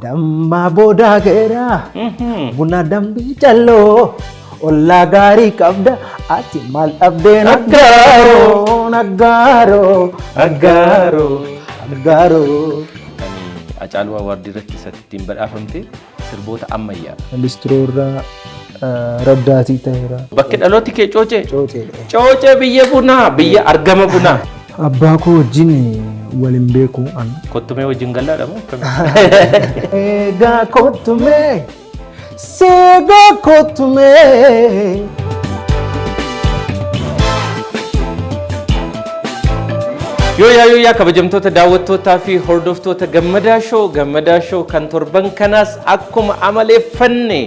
Dammaa boodaa geera buna dambii calloo ollaa gaarii qabda ati maal dhabdeen aggaaroo aggaaroo Aggaaroo. aggaaroo. Kan Hacaaluu Awaardii irratti isa ittiin badhaafamte sirboota ammayyaa. Listiroo irraa raddaatii ta'eera. Bakki dhalooti kee Coocee. Cooceedha. Coocee biyya bunaa, biyya argama bunaa. Abbaa koo wajjin wal hin beeku an. Kottumee wajjin gallaadha moo akkami? Eegaa kottumee seegaa kottumee. Yooyaa yooyaa, kabajamtoota daawwattootaa fi hordoftoota Gammadaa Show, Gammadaa Show kan torban kanaas akkuma amaleeffanne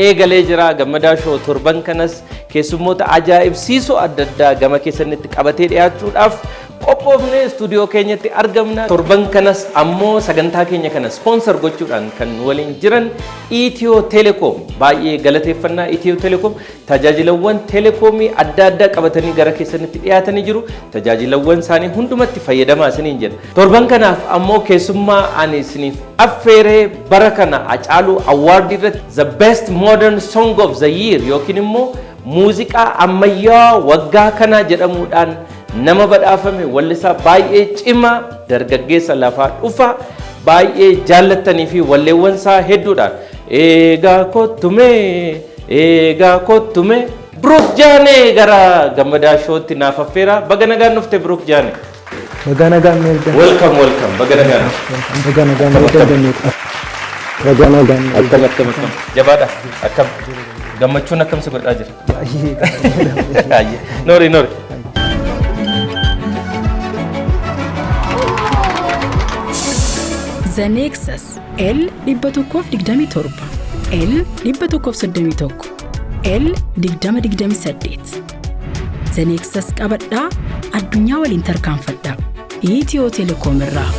eegalee jira. Gammadaa Show torban kanas keessummoota ajaa'ibsiisoo adda addaa gama keessanitti qabatee dhiyaachuudhaaf qophoofne istuudiyoo keenyatti argamna. Torban kanas ammoo sagantaa keenya kana sponsor gochuudhaan kan waliin jiran Itiyoo Telekoom baay'ee galateeffannaa. Itiyoo Telekoom tajaajilawwan telekoomii adda addaa qabatanii gara keessanitti dhiyaatanii jiru. Tajaajilawwan isaanii hundumatti fayyadamaa isiniin jedha. Torban kanaaf ammoo keessummaa ani isiniif affeeree bara kana Hacaaluu Awwaardii irratti The Best Modern Song of the Year yookiin immoo muuziqaa ammayyaa waggaa kanaa jedhamuudhaan nama badhaafame, wallisaa baay'ee cimaa, dargaggeessa lafaa dhufa baay'ee jaallattanii fi walleewwan isaa hedduudhaan eegaa kottumee eegaa kottumee, Biruk Jaanee gara Gammadaa Showtti naaf affeera. Baga nagaan dhufte, Biruk Jaanee. Baga nagaan nu eegdan. Welcome, welcome, baga nagaan dhufte. Baga nagaan nu eegdan. Baga nagaan nu Akkam, akkam, akkam? Jabaadha. Akkam? Gammachuun akkam si godhaa jira? Baay'ee. Noori, noori. The Nexus L 127, L 131, L 2028. The Nexus qabadhaa, addunyaa waliin tarkaanfadhaa. Itiyoo Telekoom irraa.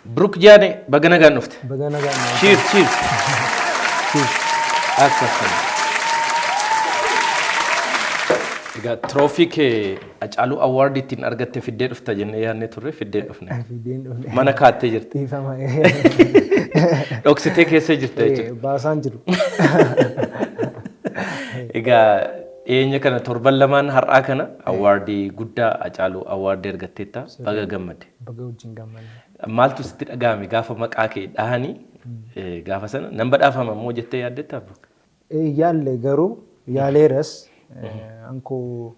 Biruk Jaanee, baga nagaan dhufte. Baga nagaan nu Cheers, cheers. Akkas kana. Egaa trophy kee Hacaaluu Award ittiin argatte fiddee dhufta jennee yaadnee turre, fiddee dhufne. Fiddeen dhufne. Mana kaattee jirti. Dhiifama. Dhoksitee keessa jirta jechuudha. Baasaan jiru. Egaa dhiyeenya kana, torban lamaan har'aa kana, awardii guddaa Hacaaluu Awardii argatteetta. Baga gammadde. Baga wajjin gammanne. Maaltu sitti dhaga'ame gaafa maqaa kee dhahanii gaafa sana? Nan badhaafama immoo jettee yaaddeettaa, Biruk? Yaalle, garuu yaaleeras. Ankoo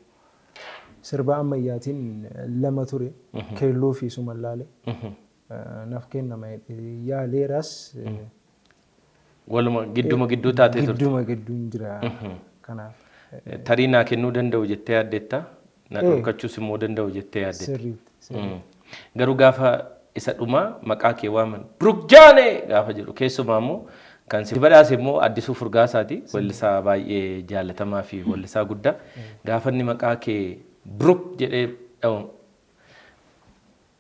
sirba ammayyaatiin lama ture, keelloo fi sumallaale naaf kennama yaaleeras. Waluma gidduma gidduu taatee turte. Gidduma gidduun jira kanaaf. Tarii naa kennuu danda'u jettee yaaddeetta. Na dhorkachuus immoo danda'u jettee yaaddeetta. Sirriitti. Sirriitti. Garuu gaafa isa dhumaa maqaa kee waaman, "Biruk Jaanee" gaafa jedhu, keessumaa immoo kan si badhaase immoo Addisuu Furgaasaati. Wallisaa baay'ee jaalatamaa fi wallisaa guddaa. Gaafa inni maqaa kee "Biruk" jedhee dhahu,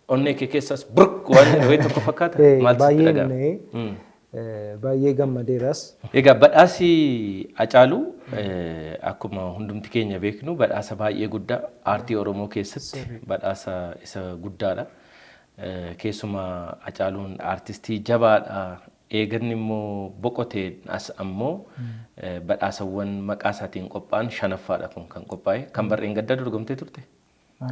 onnee kee keessas Biruk waan jedhe wayii tokko fakkaata. Maaltu sitti Baay'ee dhaga'ame? na'ee, baay'ee gammadeeras. Egaa badhaasi Hacaaluu akkuma hundumti keenya beeknu badhaasa baay'ee guddaa, aartii Oromoo keessatti badhaasa isa guddaadha. Keessumaa Hacaaluun aartistii jabaadha. Eeganni immoo boqotee as ammoo badhaasawwan maqaa isaatiin qophaa'an shanaffaadha kun kan qophaa'e. Kan barreen gaddaa dorgomtee turte?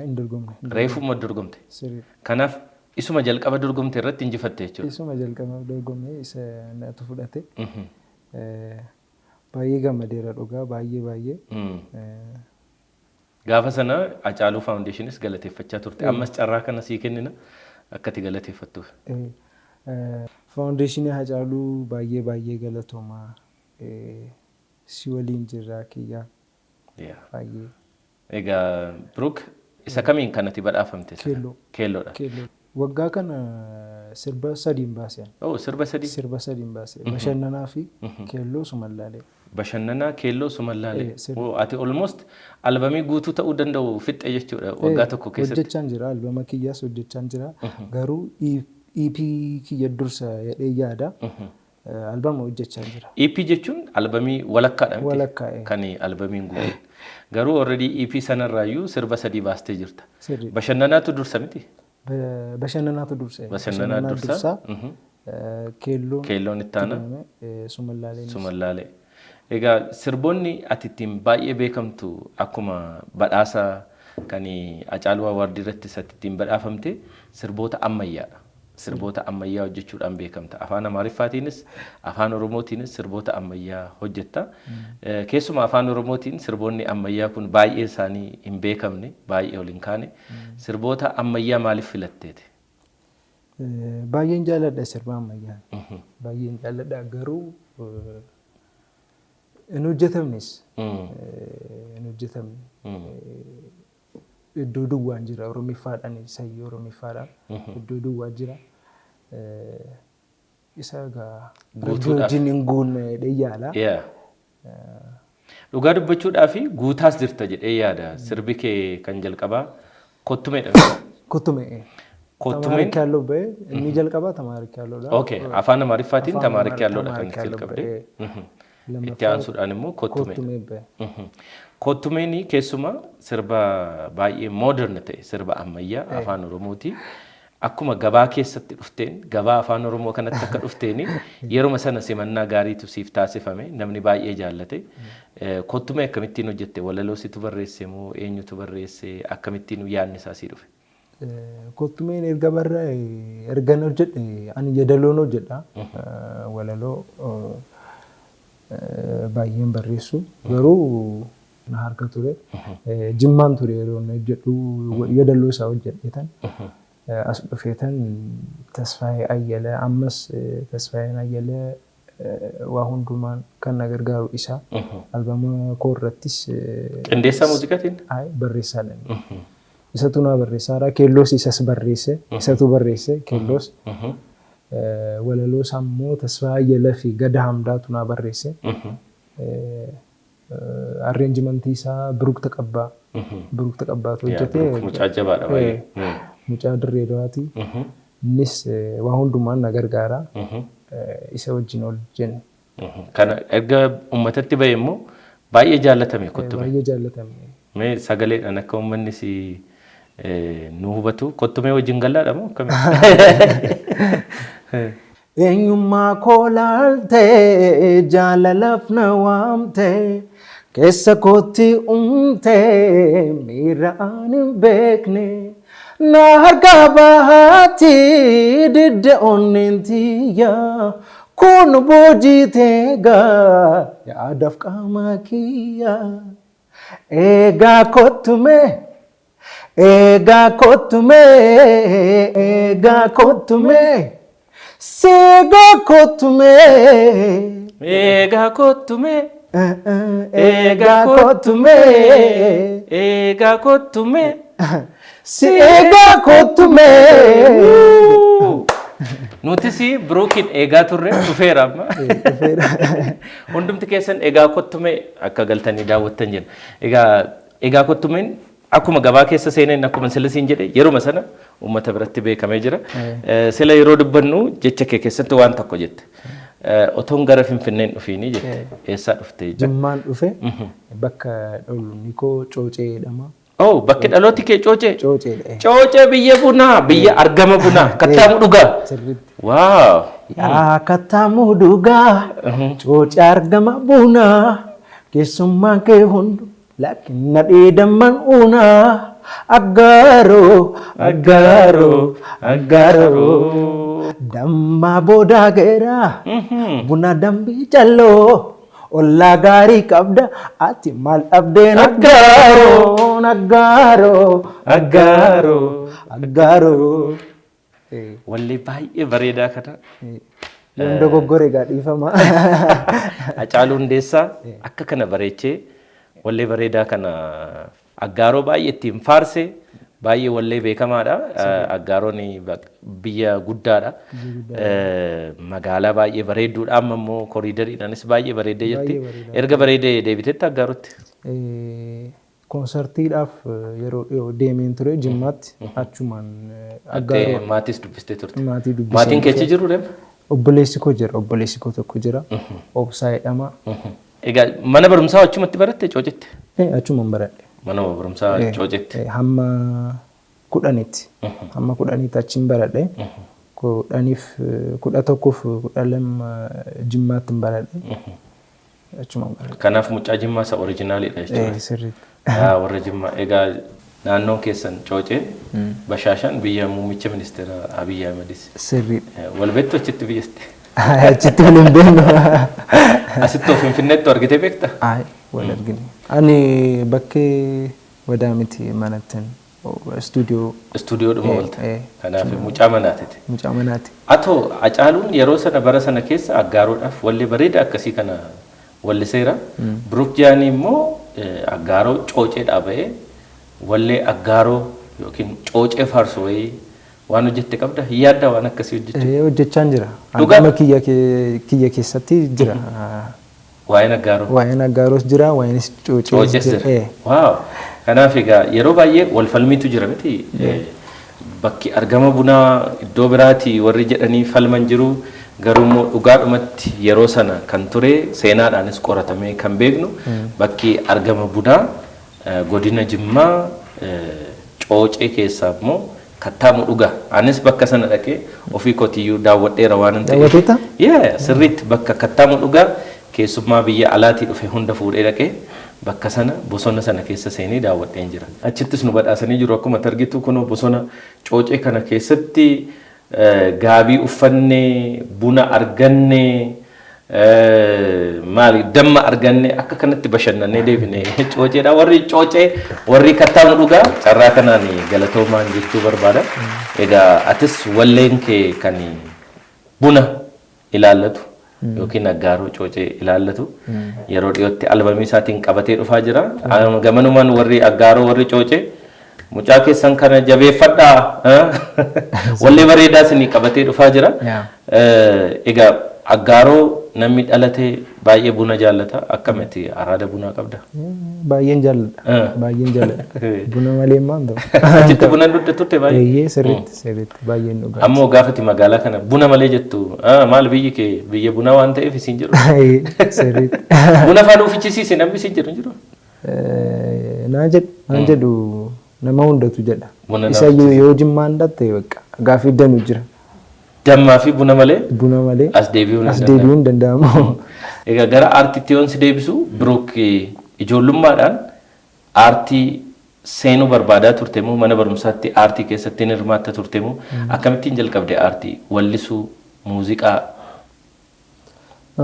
Hin dorgomne. Reefuma dorgomte. Sirrii. Kanaaf isuma jalqaba dorgomte irratti injifatte jechuudha. Isuma jalqaba dorgomee isa natu fudhate. Baay'ee gammadeera dhugaa, baay'ee baay'ee. Gaafa sana Hacaaluu Foundationis galateeffachaa turte. Ammas carraa kana sii kennina akka ati galateeffattuuf. Foundationii Hacaaluu baay'ee baay'ee galatooma. Si waliin jirraa kiyyaa baay'ee. Egaa Biruk, isa kamiin kanatti badhaafamte? Keelloo. Keelloodha. Keelloo. Waggaa kana sirba sadiin baase. Oh, sirba sadii. Sirba sadiin baase. Bashannanaa fi keelloo sumallaalee. Bashannanaa, keelloo, sumallaalee. Sirba. Oh, ati almost albamii guutuu ta'uu danda'u fixxe jechuudha waggaa tokko keessatti. Hojjechaan jira. Albama kiyyaas hojjechaan jira. Garuu EP kiyya dursa jedhee yaada. Albama hojjechaa jira. EP jechuun albamii walakkaadha miti? Walakkaa. Kan albamiin guutuun. Garuu already EP sanarraayyuu sirba sadii baastee jirta. Sirrii. Bashannanaatu dursa miti? Bashannanaatu dursa. Bashannanaa dursa. Keelloon. Keelloon itti aana. Sumallaaleen. Sumallaalee. Egaa sirboonni ati ittiin baay'ee beekamtu akkuma badhaasa kan Hacaaluu Award irratti ati ittiin badhaafamte sirboota ammayyaadha. Sirboota ammayyaa hojjechuudhaan beekamta. Afaan Amaariffaatiinis Afaan Oromootiinis sirboota ammayyaa hojjetta. Keessumaa Afaan Oromootiin sirboonni ammayyaa kun baay'ee isaanii hin beekamne, baay'ee ol hin kaane. Sirboota ammayyaa maaliif filatteeti? Baay'een jaalladha sirba ammayyaa. Baay'een jaalladha, garuu hin hojjetamnes. Hin hojjetamne. Iddoo duwwaan jira Oromiffaadhaan, sayyoo Oromiffaadhaan iddoo duwwaa jira. Isa egaa rabbi wajjin hin guunne jedhee yaala. Dhugaa dubbachuudhaa fi guutaas jirta jedhee yaada. Sirbi kee kan jalqabaa Kottumeedha. Kottume. Kottumeen. ተማርክ ያለው በ inni jalqabaa ተማርክ ያለውdha. Okay, Afaan Amaariffaatiin ተማርክ ያለውdha kan itti jalqabde. Itti aansuudhaan immoo Kottume. Kottume ba'e. Kottumeen keessumaa sirba baay'ee modern ta'e, sirba ammayyaa Afaan Oromooti. Akkuma gabaa keessatti dhufteen, gabaa Afaan Oromoo kanatti akka dhufteen, yeruma sana simannaa gaariitu siif taasifame, namni baay'ee jaallate. Kottumee akkamittiin hojjette? Walaloo situ barreesse moo eenyutu barreesse? Akkamittiin yaadni isaa sii dhufe? Kottumeen erga barraa'e, ergan hojjedhe, ani yeedaloon hojjedha. Walaloo baay'een barreessu, garuu na harka ture. Jimmaan ture yeroo inni hojjedhu, yeedaloo isaa hojjedheetan. As dhufeetan Tasfaayee Ayyalee, ammas Tasfaayeen Ayyalee waa hundumaan kan na gargaaru isa. Albama koo irrattis. Qindeessaa muuziqaatiin? Barreessaadha. Isatu naa barreessaadha. Keelloos isas barreesse. Isatu barreesse keelloos. Walaloo immoo Tasfaayee Ayyalee fi Gada Hamdaatu naa barreesse. Arrangementii isaa Biruk Taqabbaa. Biruk Taqabbaatu hojjete. Mucaa jabaadha baay'ee. Mucaa Dirree Dawaati. Innis waa hundumaan na gargaara. Isa wajjin ol jenne. Kana erga uummatatti bahe immoo baay'ee jaallatame Kottume. Baay'ee jaallatame. Mee sagaleedhaan akka uummanni si nu hubatu, Kottumee wajjin gallaadha moo akkamii? Eenyummaa koo laaltee, jaalalaaf na waamtee, keessa kootti uumtee miira ani hin beekne. Na harka bahaatti didda onneen tiyya, kun boojitee gaa yaadaaf qaama kiyya. Eegaa kottume, eegaa kottume, eegaa kottume, seegaa kottume. Eegaa kottume. Eegaa kottume. Eegaa kottume. Seegaa kottume. Nutis Biruukiin eegaa turre, dhufeera amma. Hundumti keessan Eegaa Kottume akka galtanii daawwattan jenna. Egaa Eegaa Kottumeen akkuma gabaa keessa seeneen, akkuma sila siin jedhe, yeruma sana uummata biratti beekamee jira. Sila yeroo dubbannu jecha kee keessatti waan tokko jette. Otoon gara Finfinneen dhufiinii jette. Eessaa dhuftee? Jimmaan dhufe, bakka dhaloonni koo Coocee jedhama. Oh, bakki dhalooti kee Coocee? Cooceedha. Coocee biyya bunaa, biyya argama bunaa, kattaamu dhugaa. Sirriitti. Wow. Yaa kattaamuu dhugaa, Coocee argama bunaa, keessummaan kee hundu lakkina dheedamman unaa, aggaaroo, aggaaroo, aggaaroo, dammaa boodaa geeraa, buna dambii calloo, ollaa gaarii qabda, ati maal dhabdeen aggaaroo, aggaaroo, Aggaaroo. Aggaaroo. Wallee baay'ee bareedaa kana. Yoon dogoggore egaa dhiifama. Hacaaluu Hundeessaa akka kana bareechee wallee bareedaa kana Aggaaroo baay'ee ittiin faarse, baay'ee wallee beekamaadha. Aggaaroon biyya guddaadha. Magaalaa baay'ee bareedduudha. Amma immoo koriidariidhaanis baay'ee bareeddee jirti. Erga bareedee deebitetti Aggaarotti. Koonsartiidhaaf yeroo dhiyoo deemeen ture Jimmaatti, achumaan Aggaaroo. Maatis dubbistee turte. Maatii dubbisee. Maatiin keessa jiru deema? Obboleessi koo jira. Obboleessi koo tokko jira. Obsaa jedhama. Egaa mana barumsaa achumatti baratte Coocitti? Achumaan baradhe. Mana barumsaa Coocitti. Hamma 10tti. Hamma 10tti achiin baradhe. 10f 11f 12 Jimmaatti baradhe. Achumaan baradhe. Kanaaf mucaa Jimmaa isa originalidha jechuudha. Sirriitti. Warra Jimmaa egaa naannoon keessan Cooceen Bashaashaan biyya muummicha ministeera Abiyyi Ahmedis. Sirriidha. Wal beektu achitti biyyatti? Achitti wal hin beeknu. Asitti of Finfinneetti argitee beekta? Ayi, wal argine. Ani bakkee wadaa miti, manattin istuudiyoo. Istuudiyoodhuma oolta. Kanaaf mucaa manaatiti. Mucaa manaati. Atoo Hacaaluun yeroo sana bara sana keessa Aggaaroodhaaf wallee bareeda akkasii kana walliseera. Biruuk Jaanii immoo Aggaaroo Cooceedhaa ba'ee wallee Aggaaroo yookiin Coocee faarsu wayii waan hojjette qabda? Hin yaaddaa waan akkasii hojjechuu? Hojjechaan jira. Dhugaa? Albama kiyya keessatti jira. Waa'een Aggaaroo. Waa'een Aggaaroos jira, waa'eenis Coocees Coocees jira. Jira. Waaw! Kanaaf egaa yeroo baay'ee wal falmiitu jira miti. Bakki argama bunaa iddoo biraati warri jedhanii falman jiru. Garuu immoo dhugaadhumatti yeroo sana kan ture seenaadhaanis qoratamee kan beeknu bakki argama bunaa godina Jimmaa Coocee keessaa immoo Kattaamu dhugaa. Anis bakka sana dhaqee ofii kootiyyuu daawwadheera waan ta'eef. Daawwateetta? Yeah, sirriitti bakka Kattaamu dhugaa keessummaa biyya alaatii dhufe hunda fuudhee dhaqee bakka sana bosona sana keessa seenee daawwadheen jira. Achittis nu badhaasanii jiru, akkuma argitu kunoo bosona Coocee kana keessatti gaabii uffannee, buna argannee, maali damma arganne, akka kanatti bashannannee deebine Cooceedha. Warri Coocee, warri Kattaamu dhugaa, carraa kanaan galatoomaan jechuu barbaada. Egaa atis walleen kee kan buna ilaallatu yookiin Aggaaroo Coocee ilaallatu yeroo dhiyootti albamii isaatiin qabatee dhufaa jira. Gamanumaan warri Aggaaroo, warri Coocee, mucaa keessan kana jabeeffadhaa, wallee bareedaa isinii qabatee dhufaa jira. Egaa Aggaaroo namni dhalate baay'ee buna jaallata. Akkamitti araada bunaa qabda? Baay'een jaalladha. Baay'een jaalladha. Buna malee maal ta'u? Achitti buna dhugde turte baay'ee? Eeyyee, sirriitti sirriitti baay'een dhugaa. Ammoo gaafati magaalaa kana buna malee jettu maal, biyyi kee biyya bunaa waan ta'eef isiin jedhu. Sirriitti. Buna faana ufichisiise namni isiin jedhu hin jiru. Naan jedhu, nama hundatu jedha. Buna. Isa yoo Jimmaan dhatte bakka gaaffii danuu jira. Dammaa fi buna malee Buna malee as deebi'uun hin as danda'amu. deebi'uun hin danda'amu. Egaa gara aartiitti yoon si deebisu, Biruuk, ijoollummaadhaan aartii seenuu barbaadaa turte moo mana barumsaatti aartii keessatti hin hirmaatta turte moo akkamittiin jalqabde aartii wallisuu, muuziqaa?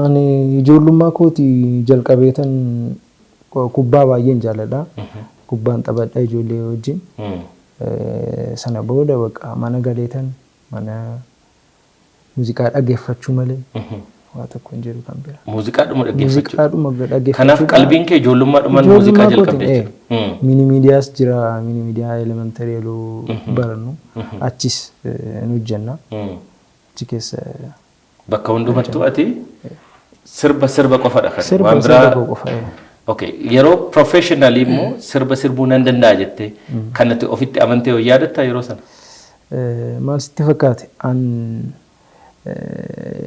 Ani ijoollummaa kooti jalqabeetan kubbaa baay'een jaalladha. Kubbaan taphadha ijoollee wajjin. Sana booda bakka mana galeetan mana muuziqaa dhaggeeffachuu malee waa tokko hin jiru kan bira. Muuziqaadhuma dhaggeeffachuu. Muuziqaadhuma dhaggeeffachuu. Kanaaf qalbiin kee ijoollummaadhumaan muuziqaa jalqabde jechuudha. Mini miidiyaas jira, mini miidiyaa elementary yeroo barannu achis ni hojjenna. Achi keessa. Bakka hundumattuu ati sirba sirba qofadha kan Sirba waan sirba biraa. koo qofa. Okay. Yeroo professionally immoo sirba sirbuu nan danda'a jettee kan ati ofitti amantee yoo yaadattaa yeroo sana? Maal sitti fakkaate, an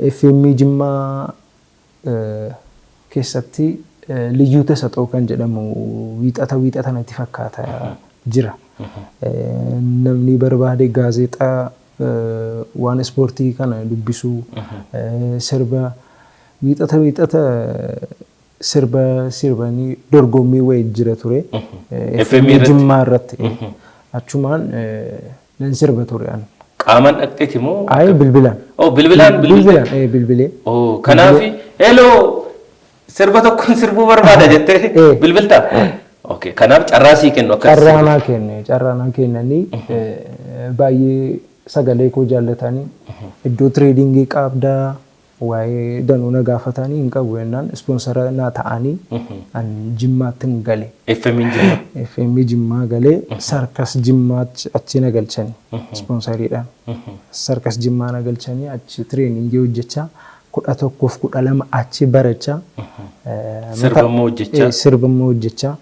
FM Jimmaa keessatti Liyyuu Tasaxoo kan jedhamu wiixata wiixata natti fakkaata jira. Namni barbaade gaazexaa waan ispoortii kana dubbisuu, sirba wiixata wiixata sirba sirbanii dorgommii wayii jira ture. FM irratti? Jimmaa irratti. Achumaan nan sirba ture an. Qaamaan dhaqxeeti moo? Ayi, bilbilaan. Oh, bilbilaan bilbilte? Bilbilaan bilbilee. Oh, kanaafi heloo, sirba tokkoon sirbuu barbaada jettee bilbiltaa? Okay, kanaaf carraa sii kennu akka Carraa naa kenne, carraa naa kennanii, baay'ee sagalee koo jaallatanii, iddoo training qabdaa waa'ee danuu na gaafatanii, hin qabu jennaan sponsor naa ta'anii an Jimmaatti hin gale. FM Jimmaa. FM Jimmaa galee, Sarkas Jimmaatti achi na galchanii sponsoriidhaan. Sarkas Jimmaa na galchanii, achi training hojjechaa 11f 12 achi barachaa. Sirba immoo hojjechaa. Sirba immoo hojjechaa.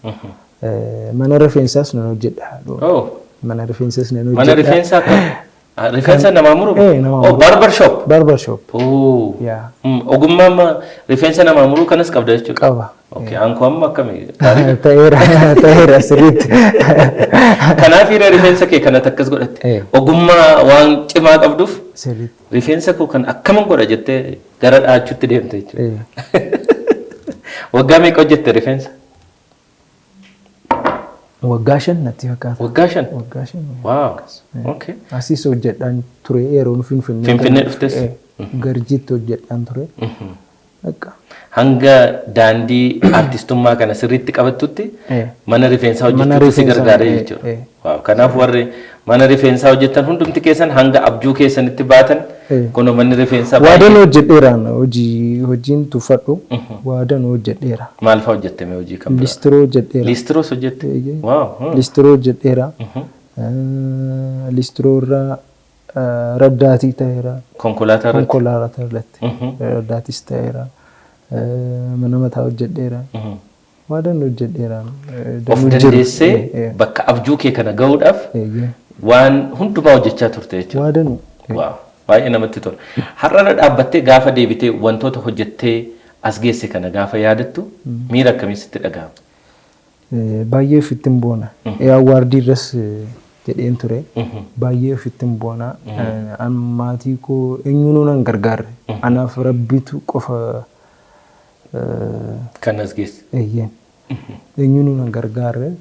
Mana rifeensaas nan hojjedha. Oh. Mana rifeensaas nan hojjedha. Mana rifeensaa akkam? Rifeensa namaa muru? Eh, namaa Oh, muru. barber shop. Barber shop. Oh. Yaa. Ogummaa amma rifeensa namaa muruu kanas qabda jechuudha. Qaba. Okay, aankoo amma akkamii? Gaariidha. Ta'eera, ta'eera sirriitti. Kanaaf hiriya rifeensa kee kanatti akkas godhatte. Eh. Ogummaa waan cimaa qabduuf Sirriitti. rifeensa koo kan akkaman godha jettee gara dhaachuutti deemte jechuudha. Eh. Waggaa meeqa hojjette rifeensa? Waggaa 5 natti fakkaata. Waggaa 5? Waggaa 5. Wow. Okay. Asiis hojjedhaan ture yeroo Finfinnee. Finfinnee dhuftes? Eh, Garjiitti hojjedhaan ture. Akka. Hanga daandii artistummaa kana sirriitti qabattutti Eh. mana rifeensaa Mana hojjechuutu si rifeensaa, gargaaree eh, jechuudha. eh. Wow. Kanaaf warri mana rifeensaa hojjetan hundumti keessan hanga abjuu keessanitti baatan Eh. kunoo manni rifeensaa Waadan hojjedheeraan hojii hojiin tuffadhu waadan hojjedheera. Maal fa'aa hojjette mee hojii kan biraa? Listiroo hojjedheera. Listiroos hojjette? Eeyyee. Wow. Listiroo hojjedheera. Listiroo irraa raddaatii ta'eera. Konkolaataa irratti? Konkolaataa irratti. Raddaatis ta'eera. Mana mataa hojjedheera. Waadan hojjedheera. Of Danuu jiru. dandeessee bakka abjuu kee kana gahuudhaaf Eeyyee. waan hundumaa hojjechaa turte jechuudha. Waadanuu. Wow. Baay'ee namatti tola. Har'arra dhaabbattee gaafa deebitee wantoota hojjettee as geesse kana gaafa yaadattu miira akkamii sitti dhaga'ama? Baay'ee ofittiin boona. Awwaardii irras jedheen ture. Baay'ee ofittiin boona. An maatii koo eenyuunuu nan gargaarre. Anaaf rabbitu qofa Kan as geesse. Eeyyeen. Eenyuunuu nan gargaarre.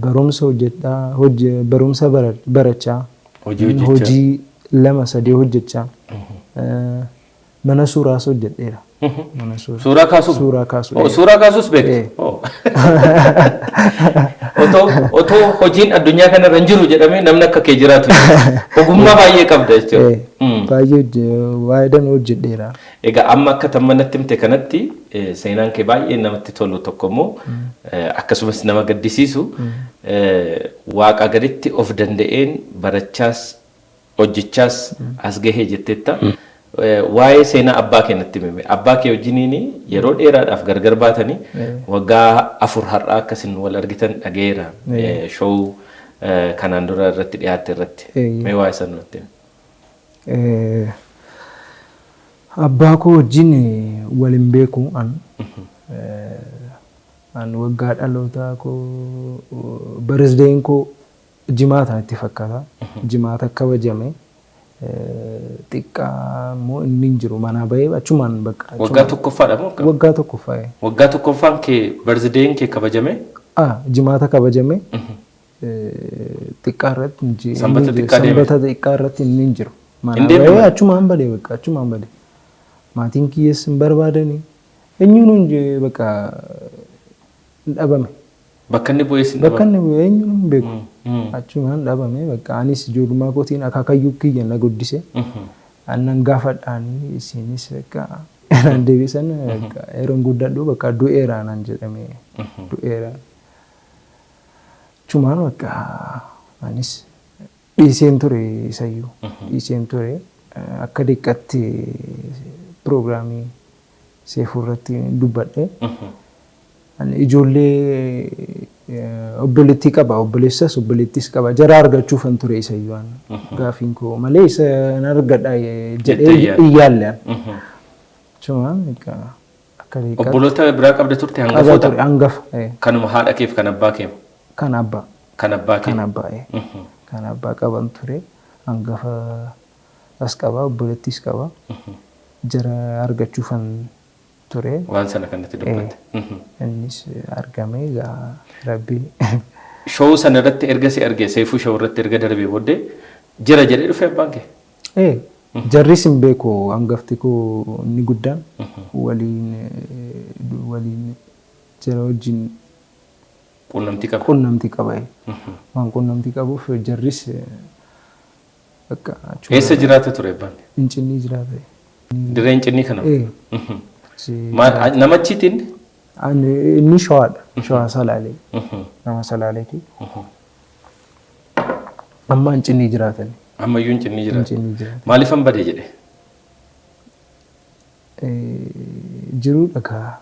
Barumsa hojjedhaa, barumsa barachaa. Hojii hojjechaa. Hojii 2 3 hojjechaa. Mana suuraas hojjedheera. Mana suuraa. Suuraa kaasuu? Suuraa kaasuu. Oh, suuraa kaasuus beektu? Eh. Oh. Otoo hojiin addunyaa kanarra hin jiru jedhamee namni akka kee jiraatu ogummaa baay'ee qabda jechuudha. Baay'ee waa'ee hojjedheera. Egaa amma akka tamma natti himte kanatti seenaan kee baay'ee namatti tolu tokko immoo akkasumas nama gaddisiisu waaqa gaditti of danda'een barachaas hojjechaas as gahee jetteetta. Waa'ee seenaa abbaa kee natti himi. Abbaa kee wajjiniin yeroo dheeraadhaaf gargar baatanii waggaa 4 har'aa akkasin wal argitan dhageera. Showuu kanaan dura irratti dhiyaatte irratti. Mee waa'ee sana natti himi. Abbaa koo wajjin wal hin beeku an. An waggaa dhalootaa koo birthdayn koo jimaata natti fakkaata. Jimaata kabajame. Xiqqaa immoo inni hin jiru manaa bahee achumaan bakka. Waggaa tokkoffaadha moo akkam? Waggaa tokkoffaa. Waggaa tokkoffaan kee birthdayn kee kabajame? Jimaata kabajame. Xiqqaa irratti hin jiru. Sanbata xiqqaa deeme. Sanbata xiqqaa irratti inni hin jiru. Hin Manaa deemne bahee mana? achumaan bade bakka achumaan bade. Maatiin kiyyees hin barbaadanii. Eenyuun hin bakka dhabame. Bakka inni bu'ee sin Bakka inni bu'ee eenyuun hin beeku. Achumaan Achumaan dhabame bakka anis ijoollummaa kootiin akaakayyuu kiyya na guddise. Annan gaafadhaanii isinis bakka naan deebisan bakka yeroon guddadhu bakka du'eera naan jedhame du'eera. Achumaan bakka anis dhiiseen ture isayyuu dhiiseen ture akka diqqatti piroogiraamii seefuu irratti dubbadhe. Ani ijoollee obboleettii qaba obboleessas obboleettis qaba jara argachuufan ture isayyuu an gaafiin koo malee isa nan argadha jedhee Jettee yaadde. hin yaalle an. Achumaan bakka akka diqqatti Obboloota biraa qabda turte qaba hangafoota? ture hangafa Kanuma haadha keef kan abbaa kee? Kan abbaa. Kan abbaa kee? Kan abbaa. Kan abbaa qaban ture hangafa as qaba obboleettis qaba jara argachuufan ture. Waan sana kanatti dubbatte. Innis argame egaa rabbi. Showuu sana irratti erga si arge seefuu showuu irratti erga darbee booddee jira jedhee dhufe abbaan kee? Jarris hin beeku hangafti koo inni guddaan waliin waliin jara wajjin Quunnamtii qaba. Quunnamtii qaba. Waan quunnamtii qabuuf jarris bakka achuma. Eessa jiraata ture abbaan kee? Incinnii jiraata. Dirree Incinnii kana? Namachiitiin? Inni Shawaadha. Shawaa Salaalee. Nama Salaaleeti. Amma Incinnii jiraatan. Ammayyuu Incinnii jiraata. Incinnii jiraata. Maaliifan bade jedhe? Jiruu dhagaa.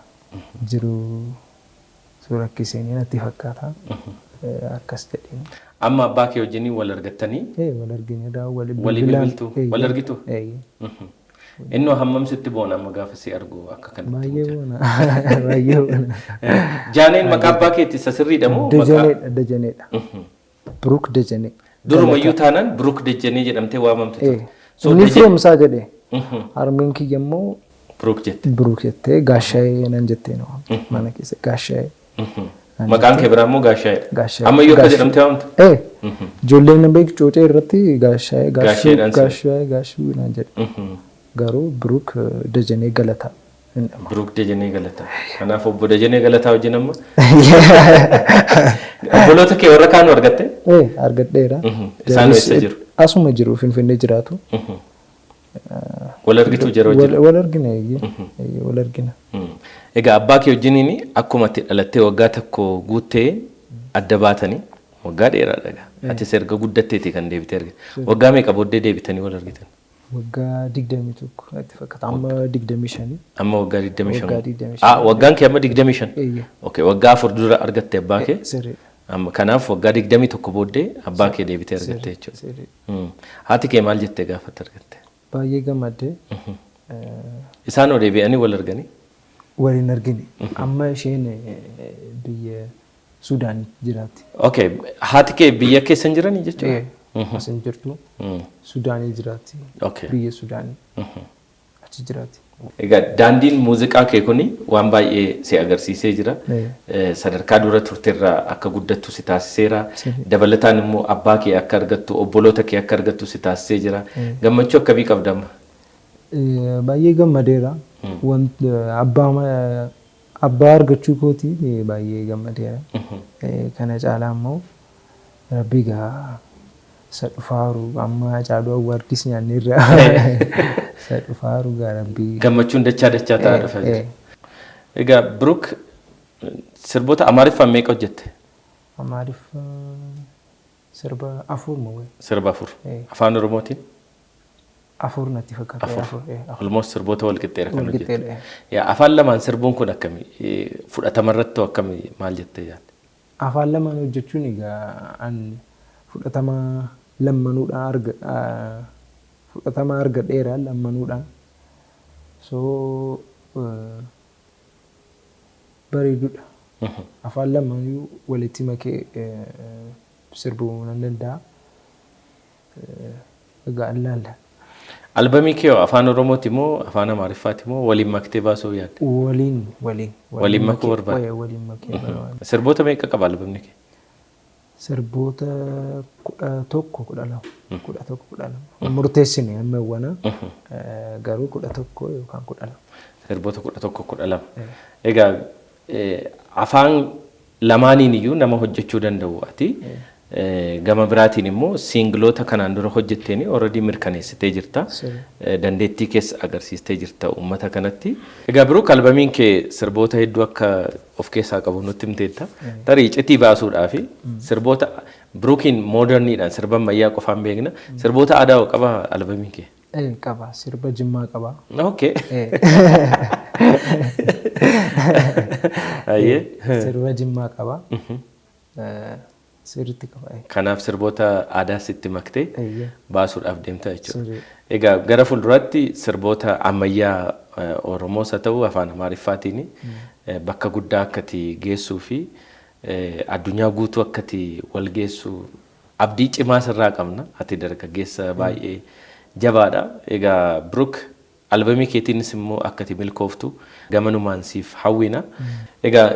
Jiruu. Suura rakkiseenii natti fakkaata. Akkas jedheen. Amma abbaa kee wajjiniin wal argattanii? Wal argine, wal Walii bilbiltu? Wal argitu? Ee. Innoo hammam sitti boona amma gaafa si argu akka kanatti? Baay'ee boona. Baay'ee boona. Jaaneen maqaa abbaa keetti isa sirriidha moo? Dajaneedha. Dajaneedha. Biruk Dajanee. Durumayyuu taanaan Biruk Dajanee jedhamtee waamamte turte. Inni firoomsaa jedhee. Harmeen kiyya immoo Biruk jette. Biruk jettee, Gaashaayee nan jettee na waamte. Mana keessa Gaashaayee. Maqaan kee biraa immoo Gaashaayedha. Gaashaayee. Ammayyuu akka jedhamtee waamta? Ee. Ijoolleen na beeku coocee irratti Gaashaayee, Gaashuu, Gaashaayedhaan si Gaashaayee, Gaashuu naan jedhe. Garuu Biruk Dajanee Galataa. Biruk Dajanee Galataa. Kanaaf obbo Dajanee Galataa wajjin amma obboloota kee warra kaanuu argatte? Ee, argadheera. Isaan eessa jiru? Asuma jiru, Finfinnee jiraatu. Wal argitu jara wajjin? Wal argina, eeyyee, wal argina. Egaa abbaa kee wajjiniin akkuma itti dhalattee waggaa tokko guuttee adda baatanii waggaa dheeraadha egaa. Atis erga guddatteeti kan deebitee argite. Waggaa meeqa booddee deebitanii wal argitan? Waggaa 21 natti fakkaata. Amma 25. Amma waggaa 25. Waggaa 25. Ah, waggaan kee amma 25. Eeyyee. Okay, waggaa 4 dura argatte abbaa kee. Sirriidha. Amma kanaaf waggaa 21 booddee abbaa kee deebitee argatte jechuudha. Sirriidha. Haati kee maal jettee gaafatti argatte? Baay'ee gammaddee. Isaan hoo deebi'anii wal arganii? Waliin argine. Amma isheen biyya Suudaan jiraatti. Okay, haati kee biyya keessa hin jiranii jechuudha? As hin jirtu. Suudaanii jiraatti. Biyya Suudaanii. Achi jiraatti. Egaa daandiin muuziqaa kee kuni waan baay'ee si agarsiisee jira. Sadarkaa dura turterraa akka guddattu si taasiseera. Dabalataan immoo abbaa kee akka argattu, obboloota kee akka argattu si taasisee jira. Gammachuu akkamii qabda amma? Baay'ee gammadeera. Abbaa abbaa argachuu kootiin baay'ee gammadeera. Kana caalaa immoo Rabbi egaa isa dhufaaru, amma Hacaaluu Awwaardis nyaanneerra. Isa dhufaaru egaa Rabbi. Gammachuun dachaa dachaa ta'aa dhufaa jira. Egaa Biruk, sirboota Amaariffaan meeqa hojjette? Amaariffa sirba 4 moo wayi? Sirba 4. Afaan Oromootiin? 4 natti fakkaata. 4. 4. 4. Almost sirboota wal qixxeera kan Wal hojjette. qixxeedha. Yaa, afaan lamaan sirbuun kun akkami? Fudhatama irratti akkami, maal jettee yaadda? Afaan lamaan hojjechuun egaa an fudhatama lammanuudhaan arga fudhatama argadheera lammanuudhaan. So bareedudha. Afaan lamaanuu walitti makee sirbuu nan danda'a. Egaa ilaalla. Albamii kee hoo afaan Oromooti moo afaan Amaariffaati moo waliin maktee baasuu yaadde? Waliin. Waliin makuu barbaadda? Waliin makee barbaada. Sirboota meeqa qaba albamni kee? Sirboota 11, 12. 11, 12. Murteessine amma wana garuu 11 yookaan 12. Sirboota 11, 12. Egaa afaan lamaaniin iyyuu nama hojjechuu danda'u ati. Gama biraatiin immoo singleoota kanaan dura hojjetteen already mirkaneessitee jirta. Dandeettii keessa agarsiistee jirta uummata kanatti. Egaa Biruk, albamiin kee sirboota hedduu akka of keessaa qabu nutti himteetta. Tarii icitii baasuudhaaf sirboota Birukiin moderniidhaan sirba ammayyaa qofaan beekna. Sirboota aadaa hoo qaba albamiin kee? Qaba. Sirba Jimmaa qaba. Okay. Ayyee. Sirba Jimmaa qaba. Sirriitti qaba. Kanaaf sirboota aadaa sitti maktee baasuudhaaf deemta jechuudha. Sirrii. Egaa gara fuulduraatti sirboota ammayyaa Oromoos haa ta'u afaan Amaariffaatiin bakka guddaa akkati geessuu fi addunyaa guutuu akkati wal geessu abdii cimaa sirraa qabna. Ati dargaggeessa baay'ee jabaadha. Egaa Biruk, albamii keetiinis immoo akkati milkooftu gamanumaan siif hawwina. Egaa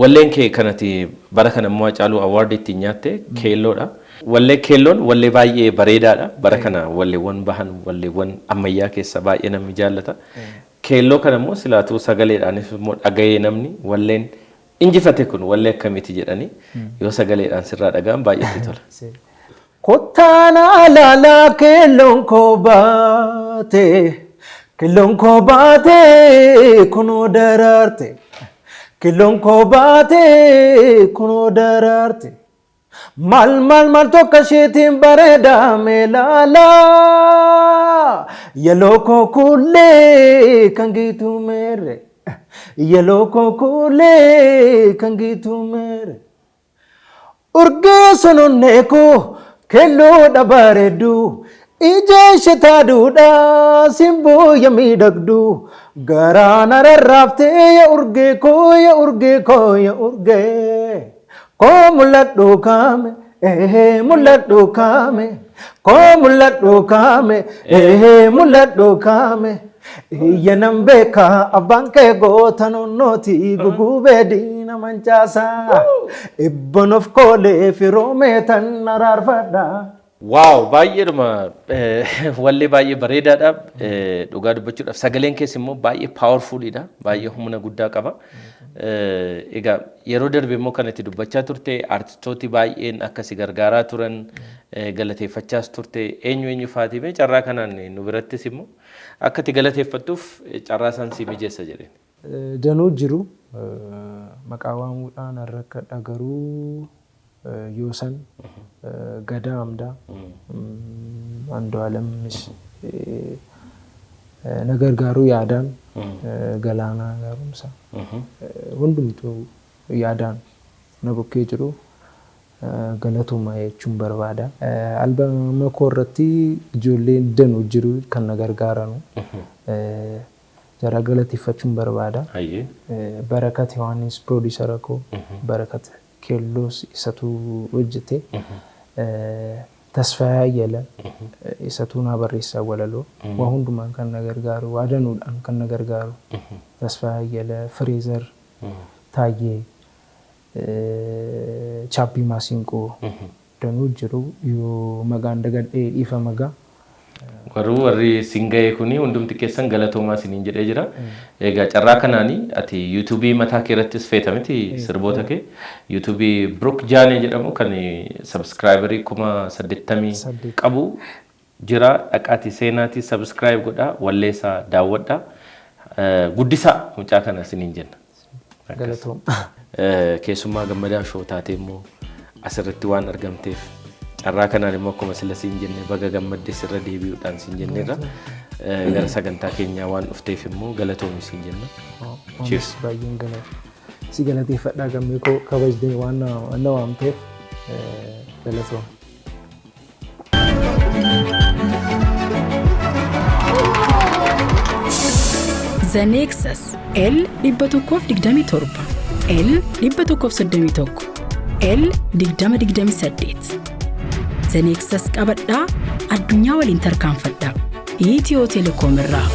walleen kee kanati bara kana immoo Hacaaluu Award ittiin nyaatte Keelloodha. Wallee Keelloon wallee baay'ee bareedaadha. Bara kana walleewwan bahan walleewwan ammayyaa keessa baay'ee namni jaallata. Keelloo kana immoo silaatuu sagaleedhaanis immoo dhaga'ee namni walleen injifate kun wallee akkamiiti jedhanii yoo sagaleedhaan sirraa dhaga'an baay'ee itti tola. Kottaan alaalaa keelloon koo baate, keelloon koo baate, kunoo daraarte, keelloon koo baate, kunoo daraarte, maal maal maal tokko isheetiin bareedaa meelaalaa yaloo koo kullee kan giituu meerre. Yeloo koo kuulee kan giituu meere. Urgee sononnee koo kelloodha bareeddu. Ija ishee taaduudha simboo ya miidhagdu. Garaan ararraaftee ya urgee koo, ya urgee koo, ya urgee. Koo mul'adhu kaame, ehee, mul'adhu kaame. Koo mul'adhu kaame, ehee, mul'adhu kaame. Iyya nan beekaa, abbaan kee goota nonnooti, gugubee diina mancaasaa. Ibban of koolee firoomee tan araarfadha. Wow, baay'eedhuma wallee baay'ee bareedaadha. Dhugaa dubbachuudhaaf sagaleen keessa immoo baay'ee powerfuliidha. Baay'ee humna guddaa qaba. Egaa yeroo darbe immoo kan itti dubbachaa turte, artistooti baay'een akka si gargaaraa turan galateeffachaas turte. Eenyu eenyu faati mee carraa kanaan nu birattis immoo akka itti galateeffattuuf carraa isaan si mijeessa jedheen. Danuu jiru, maqaa waamuudhaan rakkadha, garuu Yoosan Gadaa Amdaa, Andu'aalamis na gargaaruu yaadaan, Galaanaa Gaaromsaa, hundumtuu yaadaan na bukkee jiru, galatuma jechuun barbaada. Albama koo irratti ijoolleen danuu jiru kan na gargaaranu. Jara galateeffachuun barbaada. Barakat Yohaannis producer koo, Barakat Keelloos isatu hojjete. Tasfaayee Ayyala isatu naa barreessaa walaloo. Waa hundumaan kan na gargaaru, waa danuudhaan kan na gargaaru. Tasfaayee Ayyala, Fireezer Taayyee, Chaappii Maasiinqoo, danuu jiru, yoo maqaan dagadhee dhiifa magaa. Garuu warri sin ga'e kuni hundumti keessan galatoomaa isiniin jedhee jira. Egaa carraa kanaanii ati YouTubeii mataa kee irrattis feeta miti sirboota kee? YouTubeii Brook Jaanee jedhamu kan subscriberii 80,000 qabu jira. Dhaqaatii seenaatii subscribe godhaa, walleessaa daawwadhaa. Guddisaa mucaa kana isiniin jenna. Galatoom. Keessummaa Gammadaa Show taatee immoo asirratti waan argamteef, carraa kanaan immoo akkuma sila siin jenne baga gammadde sirra deebi'uudhaan siin jenneerra. Gara sagantaa keenyaa waan dhufteef immoo galatoomi siin jenna. Anis baay'een si galateeffadhaa, gammee koo, kabajdee waan na waamteef galatoom. The Nexus L 127, L 131, L 2028. The Nexus qabadhaa, addunyaa waliin tarkaanfadhaa. Itiyoo Telekoom irraa.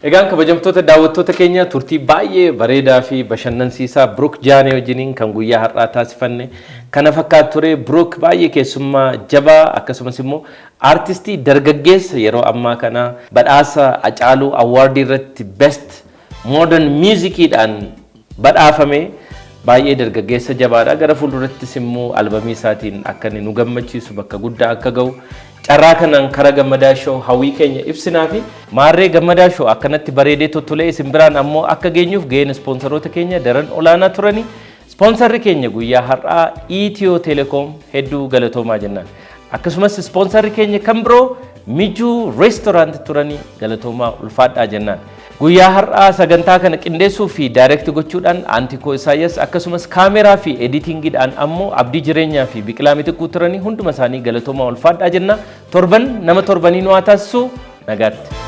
Egaan kabajamtoota daawwattoota keenya, turtii baay'ee bareedaa fi bashannansiisaa Brook Jaanee wajjiniin kan guyyaa har'aa taasifanne kana fakkaatu ture. Brook baay'ee keessummaa jabaa, akkasumas immoo aartistii dargaggeessa yeroo ammaa kana badhaasa Hacaaluu Awardii irratti Best Modern Musiciidhaan badhaafame, baay'ee dargaggeessa jabaadha. Gara fuuldurattis immoo albamii isaatiin akka inni nu gammachiisu, bakka guddaa akka ga'u carraa kanaan kara Gammadaa Show hawwii keenya ibsinaa fi maarree Gammadaa Show akkanatti bareedee tottolee isin biraan ammoo akka geenyuuf ga'een ispoonsaroota keenya daran olaanaa turani. Ispoonsarri keenya guyyaa har'aa Itiyoo Telekoom, hedduu galatoomaa jennaan. Akkasumas ispoonsarri keenya kan biroo Mijuu Restaurant turanii, galatoomaa ulfaadhaa jennaan. Guyyaa har'aa sagantaa kana qindeessuu fi direct gochuudhaan Antikoo Isaayyas, akkasumas kaameraa fi editingiidhaan ammoo Abdii Jireenyaa fi Biqilaa Mitikkuu turanii, hunduma isaanii galatoomaa ulfaadhaa jenna. Torban nama torbanii nu haa taasisu, nagaatti.